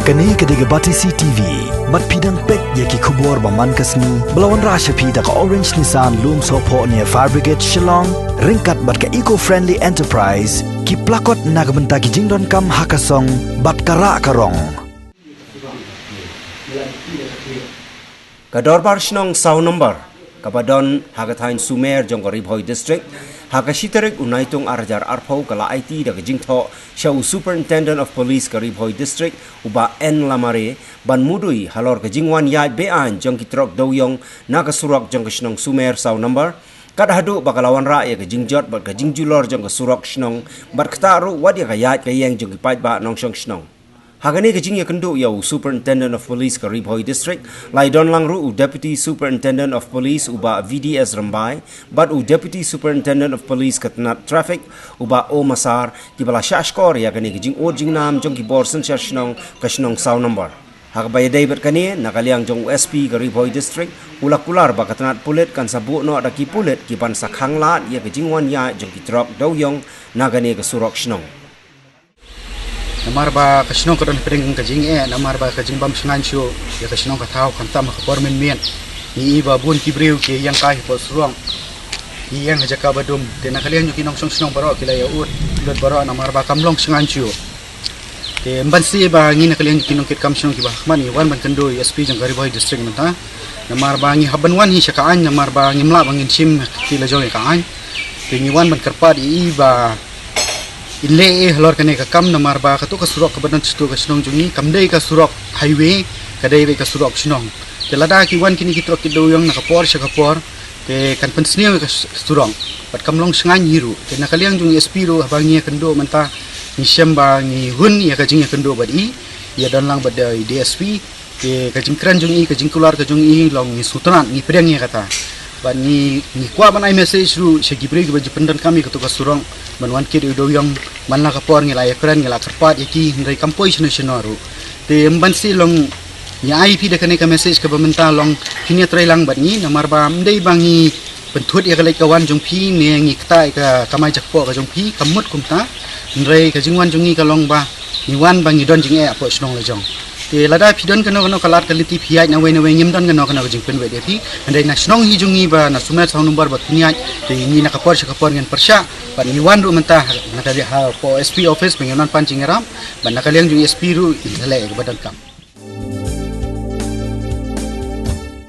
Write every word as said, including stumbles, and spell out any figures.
Kane ka dei ka Batesi T V. Bad phi dang peit ïa ki khubor ba man ka sngi ba la wanrah sha phi da ka Orange Nissan Lumsohphoh near Fire Brigade Shillong, ryngkat bad ka Eco Friendly Enterprise, ki plakot na ka bynta ki jingdonkam ha ka song bad ka rah ka rong. Ka Dorbar Shnong Saw Number, kaba don ha ka thaiñ Sumer jong ka Ri Bhoi District, ha ka shi tarik u Naitung ar hajar arphew ka la aiti da ka jingthoh sha u Superintendent of Police ka Ri Bhoi District, u Bah N Lamare, ban mudui halor ka jingwan ïaid be-aiñ jong ki trok dewïong na ka surok jong ka shnong Sumer Saw Number, kat haduh ba ka la wanrah ïa ka jingjot bad ka jingjulor jong ka surok shnong, bad kata ruh wat ïa ka ïaid ka ïeng jong ki paidbah nongshong shnong. Ha kane ka jingïakynduh ïa u Superintendent of Police ka Ri Bhoi District, la ïadon lang ruh u Deputy Superintendent of Police u Bah V D S Rymbai, bad u Deputy Superintendent of Police ka tnat Traffic u Bah O Masar, kiba la shah shkor ïa kane ka jingud jingnam jong ki bor synshar shnong ka shnong Saw Number. Ha kaba ïadei bad kane, na ka liang jong u S P ka Ri Bhoi District, u la kular ba ka tnat pulit kan sa buh noh da ki pulit ki ban sa khang lad ïa ka jingwan ïaid jong ki trok dewïong na kane ka surok shnong. Namar ba ka shnong ka don hapdeng ka jingeh, namar ba ka jingbym shngaiñ shuh ïa ka shnong ka thaw, khamtam ha ka por mynmiet. Ngi i ba bun ki briew ki ïeng kai hapoh surok, ki ïeng ha jaka ba dum. Te na ka liang jong ki nongshong shnong baroh ki la ïa ud lut baroh namar ba kam long shngaiñ shuh. Te ym banse ba ngi na ka liang jong ki nongkitkam shnong kiba ha khmat ngi wan ban kynduh ïa u S P jong ka Ri Bhoi District mynta. Namar ba ngi hap ban wan hi sha ka aiñ, namar ba ngim lah ba ngin shim ha ki la jong ïa ka aiñ. Te ngi wan ban kyrpad ïa i ba in leh ei halor kane ka kam, namar ba kato ka surok kaba don shato ka shnong jong ngi kam dei ka surok highway, ka dei beit ka surok shnong. Te lada ki wan kine ki trok ki dewïong na ka por sha ka por, te kan pynsniew ïa ka s-, surok. Bad kam long shngaiñ hi ruh. Te na ka liang jong u S P ruh haba ngi ïakynduh mynta, ngi shem ba ngi hun ïa ka jingïakynduh bad i, ïadon lang bad i D S P. Te ka jingkren jong i, ka jingkular ka jong i long ngi sngewtynnat, ngi pdiang ïa kata. Bad ngi, ngi kwah ban ai message ruh sha ki briew kiba ju pyndonkam ïa kato ka surok, ban wan kit ïa u dewïong, man la ka por ngi la ïakren, ngi la kyrpad ïa ki, hynrei kam poi shano shano ruh. Te ym banse long ngi ai phi da kane ka message kaba mynta long phin ïatrei lang bad ngi, namar ba ym dei ba ngi pynthut ïa ka leit ka wan jong phi, ne ngi ktah ïa ka kamai jakpoh ka jong phi, kam mut kumta. Hynrei ka jingwan jong ngi ka long ba ngi wan ba ngi don jingeh hapoh shnong la jong. Te lada phi don kano kano ka lad ka lynti phi ïaid nawei nawei, ngim don kano kano ka jingpynwit ïa phi. Hynrei na shnong hi jong ngi ba na Sumer Saw Number ba phin ïaid, te ngi na ka por sha ka por ngin pyrshah. Bad ngi wan ruh mynta na ka liang hapoh S P office ba ngin wan pan jingïarap. Bad na ka liang jong S P ruh in leh ïa kaba donkam.